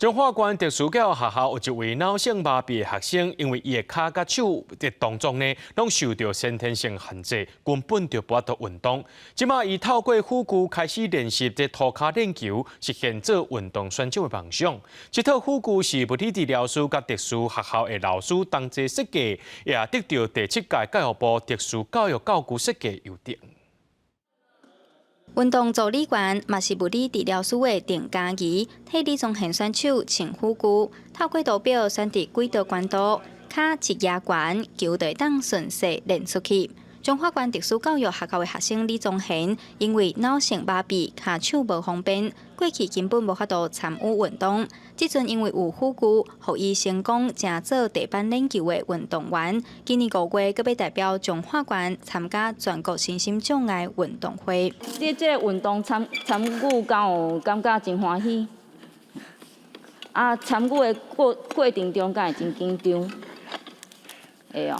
彰化縣特殊教育學校有一位腦性麻痹的學生，因為伊的跤佮手的動作呢，攏受著先天性限制，根本就無法度運動。這馬伊透過輔具開始練習這塗跤練球，實現做運動選手的夢想。這套輔具是物理治療師佮特殊學校的老師同齊設計，也得著第七屆教育部特殊教育教具設計優等。運動助理員嘛是物理治療師的鄭嘉儀，替李宗賢選手穿輔具，透過圖表選擇幾道關度，跤一舉懸，球就會當順勢練出去。彰化縣特殊教育學校的學生李宗賢，因為腦性麻痹，跤手無方便，過去根本無法度參與運動。這陣因為有輔具，予伊成功成做地板練球的運動員。今年5月，閣欲代表彰化縣參加全國身心障礙運動會。佇這個運動參參與，敢有感覺真歡喜。啊，參與的過過程中，敢會真緊張？會哦。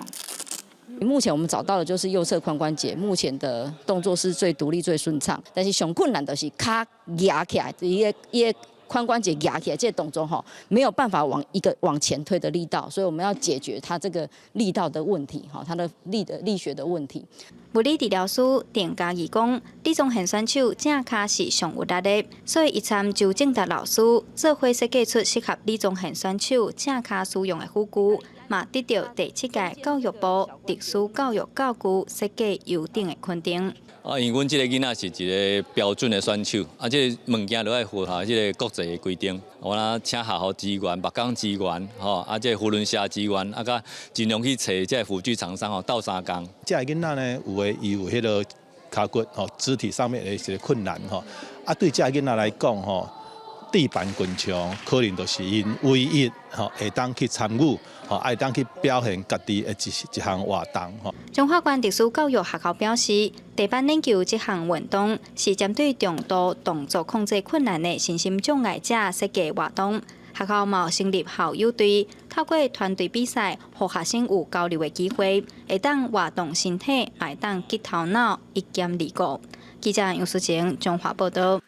目前我們找到的就是右側髖關節，目前的動作是最獨立、最順暢。但是上困難就是跤舉起來，伊个伊个髖關節舉起來，這個動作吼沒有辦法往一個往前推的力道，所以我們要解決他這個力道的問題，哈，他的力的力學的問題。物理治療師鄭嘉儀講，李宗賢選手正跤是上有力的，所以伊參周正達老師做伙設計出適合李宗賢選手正跤使用的輔具，嘛得著第七屆教育部特殊教育教具設計優等的肯定。啊，因為阮這个囡仔是一個標準的選手，啊，這个物件都愛符合這个國際的規定。我若請學校資源、目港資源，吼，啊，這个扶輪社資源，啊，佮盡量去揣這个輔具廠商吼鬥相共。這个囡仔呢，有的伊有彼个跤骨吼，肢體上面的一個困難吼，啊，對這个囡仔來講吼，地板滾球可能就是𪜶唯一吼會當去參與，吼，會當去表現家己的一一項活動吼。彰化縣特殊教育學校表示，地板練球這項運動是針對重度動作控制困難的身心障礙者設計活動。學校嘛有成立校友隊，透過團隊比賽，予學生有交流的機會，會當活動身體，會當激頭腦，一兼二顧。記者楊淑晴彰化報道。